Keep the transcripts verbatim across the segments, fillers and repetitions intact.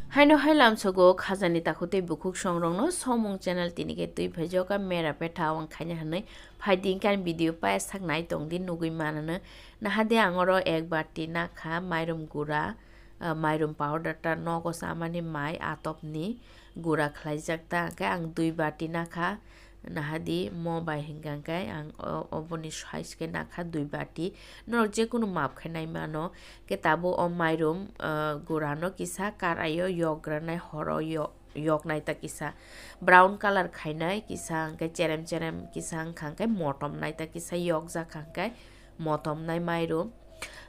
Haino hai lamsogo khajani takhuk tei bukhuk songrokno somung channel tini khe twi phaijak a mera petha awang khaina hwnwi phaidi hwnkhe ani video paya sak nai tongdi nugwi manano. Nahadi ang oro ek bati nakha mairum gura, ah, mairum powder ta nogo chamani mai atopni gura khlaijak ta hwnkhe ang dui bati nakha. Nahadi mo bai hwnkha khe ang o-, oboni size khe nakha dui bati. Norok jekunu map khe nai mano. Khe tabuk o mairum, ah, gurano kisa karaio yokgranai horo yo-, yoknai ta kisa. Brown colour khainai kisa hwnkhe cherem cherem kisa wngkha hwnkhe motom nai ta kisa yokjak kha hwnkhe motom nai mairum.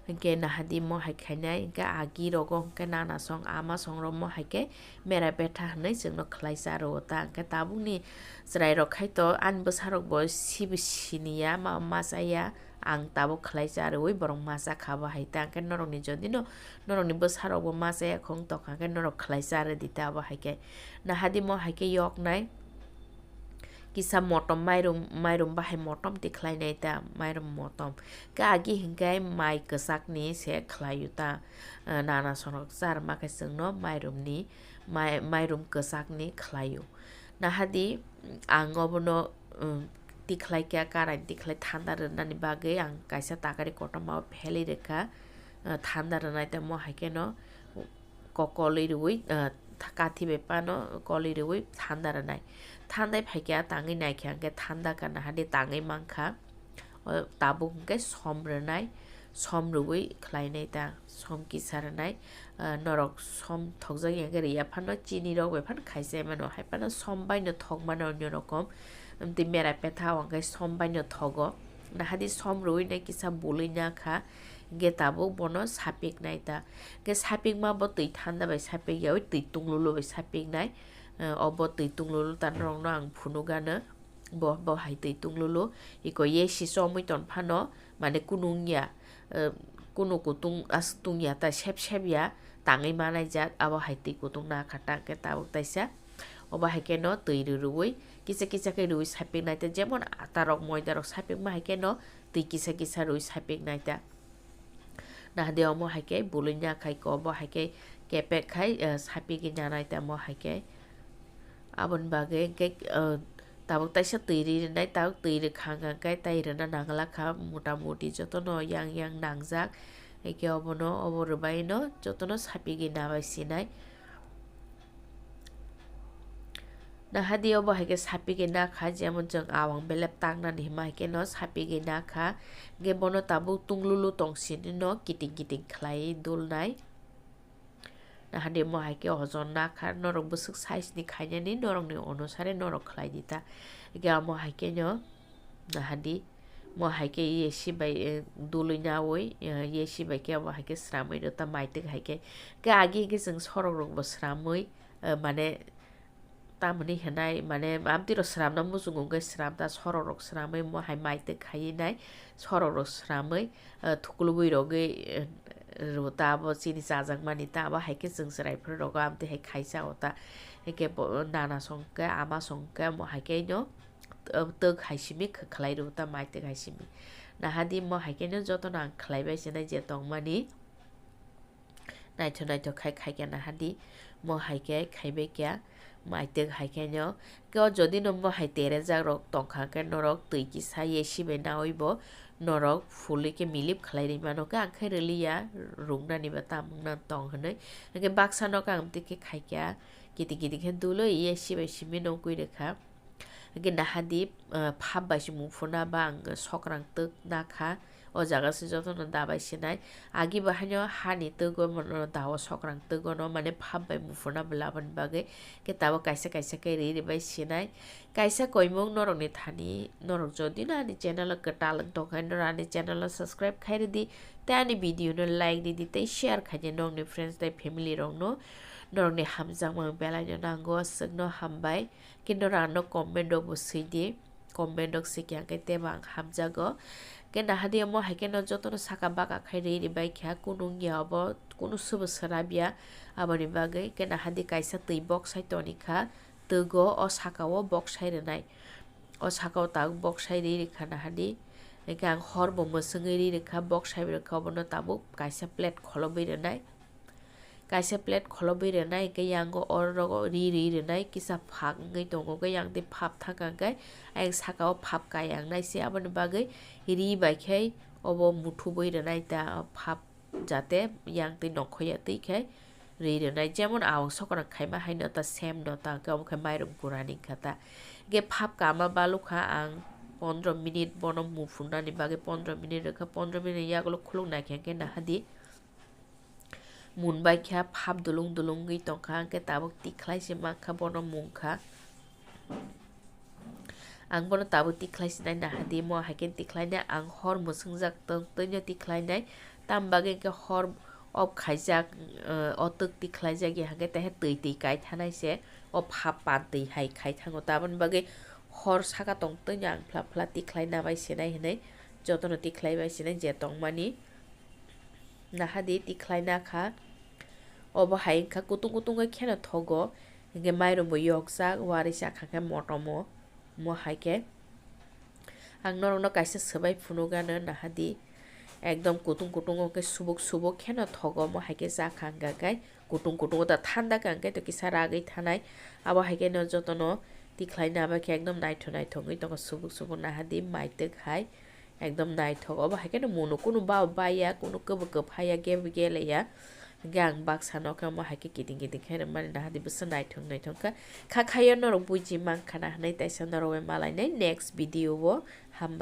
Hwnkhe nahadi mo hai khainai hwnkhe agi rogo hwnkhe nana song ama song rok mo hai khe mera betha hwnwi chwngno khlai cha rwo ta. Hwnkhe tabukni chwrai rok khai to ani bwsa rok bo sibo sini ya ma, ma cha ya. Ang tabuk khlai cha rwui borok ma cha kha bo hai ta. Hwnkhe norokni jodi no norokni bwsa rok bo ma cha ya khong tokha hwnkhe norok khlai cha rwdi ta abo hai khe. Nahadi mo hai khe yoknai. Kisa motom mairum, mairum bahai motom tikhlai nai ta, mairum motom. Khe agi hinkhe mai kwchakni se khlaio ta, eh, nana sonok charma khe chwngno mairumni, mai-, mairum kwchakni khlaio. Nahadi ang obono, um, tikhlai khe karai tikhlai thanda rwnani bagwi ang kaisa takari kotorma o phelwi rwkha, eh, thanda rwnai tamo hai kheno. Kokolwi rwui, ah, tha-, kathi bai phano kolwi rwui thanda rwnai. Thandai phaikha tangwi naikha hwnkhe thanda kana hadi tangwi mankha. O tabuk hwnkhe som rwnai, som rwui khlainai ta, som kisa rwnai. Ah, norok som thokjak ya hwnkhe rwya phano chini rok bai phano khaisa mano, hai phano som baino thok mano onyo rokom. Amtwi mera petha o hwnkhe som baino thogo. Nahadi som rwui nai kisa bului nakha. Hwnkhe tabuk bono sapik nai ta. Hwnkhe sapikma bo twi thanda bai sapik yaui twi tunglulu bai sapik nai. Eh, obo twi tunglulu ta norokno ang phunuk gana. Bo, bo hai twi tunglulu. Iko ye si chomwi ton phano, mane kunu wngya, eh, kunu kutung as tungya ta sep sep ya, tangwi manai jak, abo hai twi kutung nakha ta hwnkhe tabuk taisa. Obo hai kheno twi rw rwui, kisa kisa khe rwui sapik nai ta, jemon ata rok, moida rok sapikma hai kheno twi kisa kisa rwui sapik nai ta. Nahadi omo hai khe bului nya khai ko, obo hai khe kepek khai, eh, sapigwi nanai tamo hai khe. Aboni bagwi hwnkhe, eh, tabuk taisa twi ri rwnai, tabuk twi rwkha hwnkha khe tai rwna nangla kha, mota moti jotono yang yang nangjak. Hwnkhe obono, obo rwbaino jotono sapigwi nabai sinai. Nahadi obo hai khe sapigwi nakha, jemon chwng awang belep tangnani hima hai kheno sapigwi nakha. Hwnkhe bono tabuk tunglulu tong sini no kiting kiting khlaiwi dulnai. Nahadi mo hai khe ojon nakha, norok bwswk size ni khainani norokni onusare norok khlai di ta. Hwnkhe amo hai kheno nahadi mo hai khe A C bai, eh, dului naui, eh, A C bai khe amo hai khe sramwi rw ta maitwk hai khe. Hwnkhe agi hwnkhe chwng sorok rok bo sramwi, eh, mane tamoni hinai mane amtwi rok sramna muchungo hwnkhe sram ta sorok rok sramwi mo hai maitwk khaiwi nai sorok rok sramwi, eh, thuklubwi rogwi, eh, rw ta abo chini chajakmani ta abo hai khe chwng chwrai phuru rogo amtwi hai khaisa o ta. Hwnkhe bo nana song khe ama song khe mo hai khe no, eh, twk hai simi kh-, khlai rw ta maitwk hai simi. Nahadi mo hai khe no jotono ang khlai bai sinai je tongmani. Naithok naithok khai khai khe nahadi mo hai khe khaibai khe maitwk hai khe no. Khe o jodi no mo hai terejak rok tongkha khe norok twi kisa ye sibai naui bo norok fulwi khe milip khlai ri mano khe ang khe rwliya rwknani ba tamung nang tong hinwi. Hwnkhe baksa no khe ang twi khe khai khe kiting kiting khe dului ye sibai simi nongkui rwkha. Hwnkhe nahadi, ah, phap bai se mung phuna ba ang sokrang twk nakha. O jaga se jotono dabai sinai. Agi bo haino hani twgo mono dao sokrang twgo no mane phap bai mung phuna bwla aboni bagwi. Khe tabuk kaisa kaisa khe ri ri bai sinai. Kaisa koimung norokni thani norok jodi no ani channel o kwtal wng tongkha norok ani channel o subscribe khai rwdi. Tei ani video no like rwdi tei share khai di nokni friends tei family rokno. Norokni hamjakmung belai no nango aswkno hambai. Khe norok ano comment rok bo swi di, comment rok swi khe ang khe teibo ang hamjago. Khe nahadi omo hai khe no jotono saka baka khai ri ri bai kha, kunu wngya obo, kunu sobo swrab ya aboni bagwi. Khe nahadi kaisa twi boksai toni kha, twgo o saka o boksai rwnai, o saka o tabuk boksai ri ri kha nahadi. Hwnkhe ang hor bo mwswngwi ri ri kha, boksai ri kha, obono tabuk kaisa plate kholobwi rwnai. kaisa plate kholobwi rwnai, hwnkhe yango oro rogo ri ri rwnai, kisa phak wngwi tongo, hwnkhe yang tei phap thangkha, hwnkhe ayang saka o phap kaiyangnai se, aboni bagwi ri bai khe obo muthubwi rwnai ta, phap jate yang tei nokhoya twi khe ri rwnai. Jemon awang sokora khaima haino ta same no ta, hwnkhe omo khe mairung gurani wngkha ta. Hwnkhe phap kama balukha ang pondro minute bono muphunani bagwi, pondro minute rwkha, pondro minute yagulo khuluk naikha hwnkhe nahadi munbai kha, phap dulung dulung wngwi tongkha, hwnkhe tabuk tikhlai se mankha bono mungkha. Ang bono tabuk tikhlai se nai nahadi, mo hai khe tikhlai nai ang hor mwswngjak tong twino tikhlai nai, tam bagwi hwnkhe hor off khaijak, eh, o twk tikhlai jak ya hwnkhe tehe twi twi kai thanai se, o phap pan twi hai khai thango, taboni bagwi hor saka tong twino ang phla phla tikhlai na bai se nai hinwi jotono tikhlai bai se nai je tongmani. Nahadi tikhlai na kha. Obo hai wngkha kutung kutung khe kheno thogo. Hwnkhe mairung bo yokjak, warwi cha kha khe motom o. Mo hai khe ang norokno kaisa swbai phunukgano nahadi. Ekdom kutung kutung o khe subuk subuk kheno thogo. Mo hai khe cha kha hwnkha khe kutung kutung o ta thanda kha hwnkhe to kisa ragwi thanai. Abo hai khe no jotono tikhlai na bai khe ekdom naithok naithok wngwi tongo subuk subuk nahadi maitwk hai. Ekdom naithok. Obo hai kheno munu kunu ba baiya, kunu kwbw kwphaiya, gebe geleya. Hwnkhe ang baksa no khe omo hai khe kiting kiting khe rwmani nahadi bwswk naithok naithok kha. Kha khaio norok buji mankha na hinwi taisa norok bai malainai next video o. Hambai.